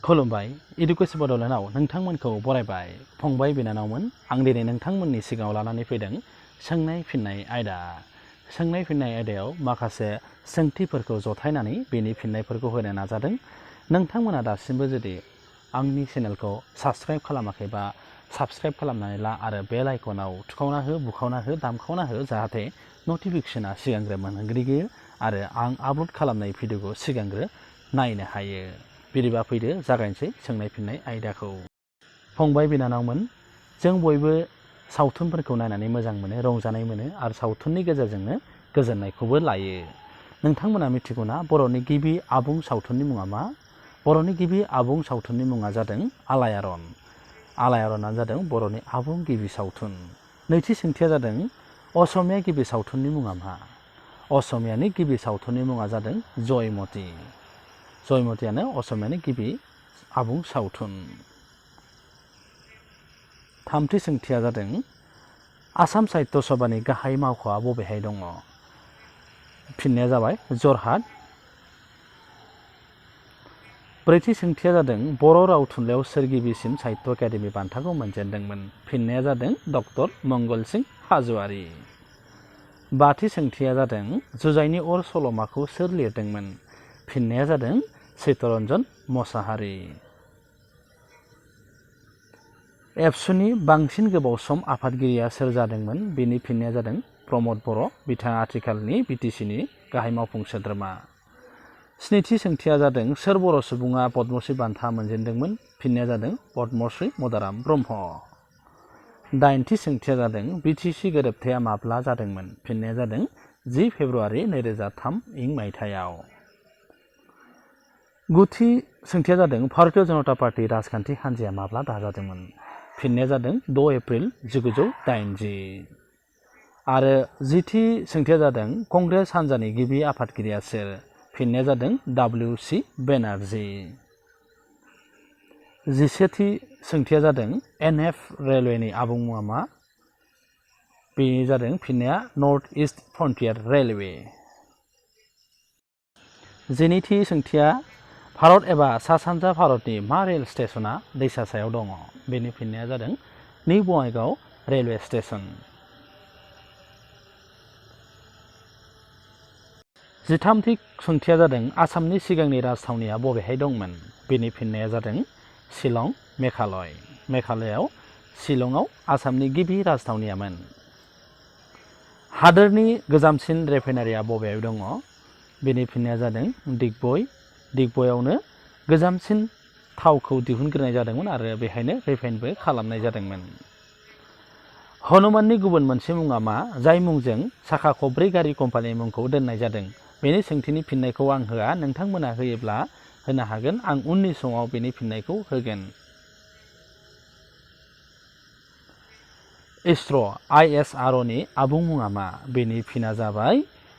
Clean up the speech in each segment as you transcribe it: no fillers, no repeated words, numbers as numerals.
खुलुमबाय इडुकेसन बड'लेण्डआव नोंथांमोनखौ बरायबाय फंबाय बिनानावमोन आं दिनै नोंथांमोननि सिगाङाव लानानै फैदों सोंनाय फिननाय आयदा सोंनाय फिननाय आयदायाव माखासे सोंथिफोरखौ जथायनानै बेनि फिननायफोरखौ होनो नाजादों नोंथांमोना दासिमबो जुदि आंनि चेनेलखौ साबस्क्राइब खालामाखैबा साबस्क्राइब खालामनानै ला आरो बेल आइकनाव थुखावना हो बुखावना हो दामखावना हो जाहाथे नटिफिकेसना सिगांग्रो मोनग्रोयो आरो आं आपल'ड खालामनाय भिडिअखौ सिगांग्रो नायनो हायो बिदिबा फैदो जागायनोसै सोंनाय फिननाय आयदाखौ फंबाय बिनानावमोन जों बयबो सावथुनफोरखौ नायनानै मोजां मोनो रंजानाय मोनो आरो सावथुननि गेजेरजोंनो गोजोननायखौबो लायो नोंथांमोना मिथिगौना बर'नि गिबि आबुं सावथुननि मुङा मा बर'नि गिबि आबुं सावथुननि मुङा जादों आलायारन आलायारना जादों बर'नि आबुं गिबि सावथुन नैथि सोंथिया जादों असमिया गिबि सावथुननि मुङा मा असमियानि गिबि सावथुननि मुङा जादों जयमती जयमतीयानो असमियानि गिबि आबुं सावथुन थामथि सोंथिया जादों आसाम साहित्य सभानि गाहाय मावख'आ बबेहाय दङ फिननाया जाबाय जरहाट ब्रैथि सोंथिया जादों बर' राव थुनलाइयाव सोर गिबिसिन साहित्य एकाडेमि बान्थाखौ मोनजेनदोंमोन फिननाया जादों डक्टर मंगल सिं हाज'वारि बाथि सोंथिया जादों जुजाइनि अर सल'माखौ सोर लिरदोंमोन फिननाया जादों चित्तरन्जन मोसाहारि एबसुनि बांसिन गोबाव सम आफादगिरिया सोर जादोंमोन बेनि फिननाया जादों प्रमद बर' बिथाङा आथिखालनि बिटिसिनि गाहाय मावफुं सोद्रोमा स्निथि सोंथिया जादों सोर बर' सुबुङा पद्मश्री बान्था मोनजेनदोंमोन फिननाया जादों पद्मश्री मदाराम ब्रह्म दाइनथि सोंथिया जादों बिटिसि गोरोबथाया माब्ला जादोंमोन फिननाया जादों 10 फेब्रुवारि 2003 मायथाइयाव गुथि सोंथिया जादों भारतीय जनता पार्टी राजखान्थि हान्जाया माब्ला दाजादोंमोन फिननाया जादों 2 एप्रिल 1980 आरो जिथि सोंथिया जादों कंग्रेस हान्जानि गिबि आफादगिरिया सोर फिननाया जादों WC बेनार्जी जिसेथि सोंथिया जादों NF रेलवेनि आबुं मुङा मा बेनि जादों फिननाया नर्थ इस्ट फ्रन्टियार रेलवे जिनैथि सोंथिया भारत एबा सा सानजा भारतनि मा रेल स्टेशना दैसा सायाव दङ बेनि फिननाया जादों निउ बङाइगाव रेलवे स्टेशन जिथामथि सोंथिया जादों आसामनि सिगांनि राजथावनिया बबेहाय दंमोन बेनि फिननाया जादों शिलं मेघालयआव शिलंआव आसामनि गिबि राजथावनियामोन हादोरनि गोजामसिन रिफाइनारिया बबेयाव दङ बेनि फिननाया जादों दिग्बयआवनो गोजामसिन थावखौ दिहुनग्रोनाय जादोंमोन आरो बेहायनो रिफाइनबो खालामनाय जादोंमोन हनुमाननि गुबुन मोनसे मुङा मा जाय मुंजों साखा खब्रै गारि कम्पानिनि मुंखौ दोननाय जादों बेनि सोंथिनि फिननायखौ आं होआ नोंथांमोना होयोब्ला होनो हागोन आं उननि समाव बेनि फिननायखौ होगोन इसर' ISROनि आबुं मुङा मा बेनि फिना जाबाय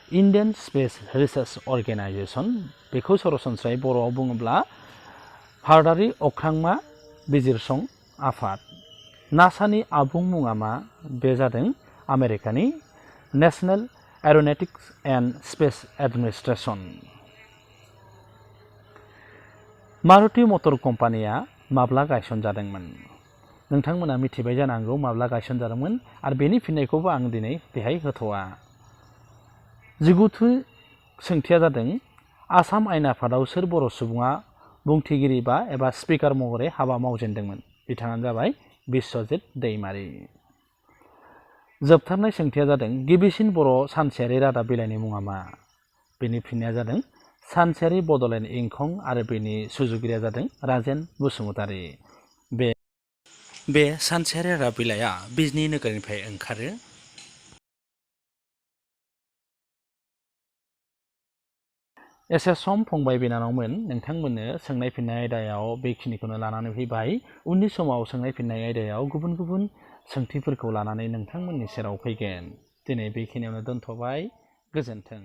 इण्डियान स्पेस रिसार्च अर्गेनाइजेसन बेखौ सरासनस्रायै बर'आव बुङोब्ला भारतारि अख्रांमा बिजिरसं आफाद नासानि आबुं मुङा मा बे जादों आमेरिकानि national aeronautics and space administration Maruti motor कम्पानिया माब्ला गायसनजादोंमोन नोंथांमोना मिथिबाय जानांगौ माब्ला गायसनजादोंमोन आरो बेनि फिननायखौबो आं दिनै बेहाय होथ'आ 19थि सोंथिया जादों आसाम आयेन आफादाव सोर बर' सुबुङा बुंथिगिरि एबा स्पिकार महरै हाबा मावजेनदोंमोन बिथाङानो जाबाय बिश्वजित दैमारि जोबथारनाय सोंथिया जादों गिबिसिन बर' सानसेयारि रादाब बिलाइनि मुङा मा बेनि फिननाया जादों सानसेयारि बड'लेण्ड इंखं आरो बेनि सुजुगिरिया जादों राजेन बसुमतारी बे सानसेयारि रादाब बिलाइआ बिजनि नोगोरनिफ्राय ओंखारो एसे सम फंबाय बिनानावमोन नोंथांमोननो सोंनाय फिननाय आयदायाव बेखिनिखौनो लानानै फैबाय उननि समाव सोंनाय फिननाय आयदायाव गुबुन गुबुन सोंथिफोरखौ लानानै नोंथांमोननि सेराव फैगोन दिनै बेखिनियावनो दोनथ'बाय गोजोन्थों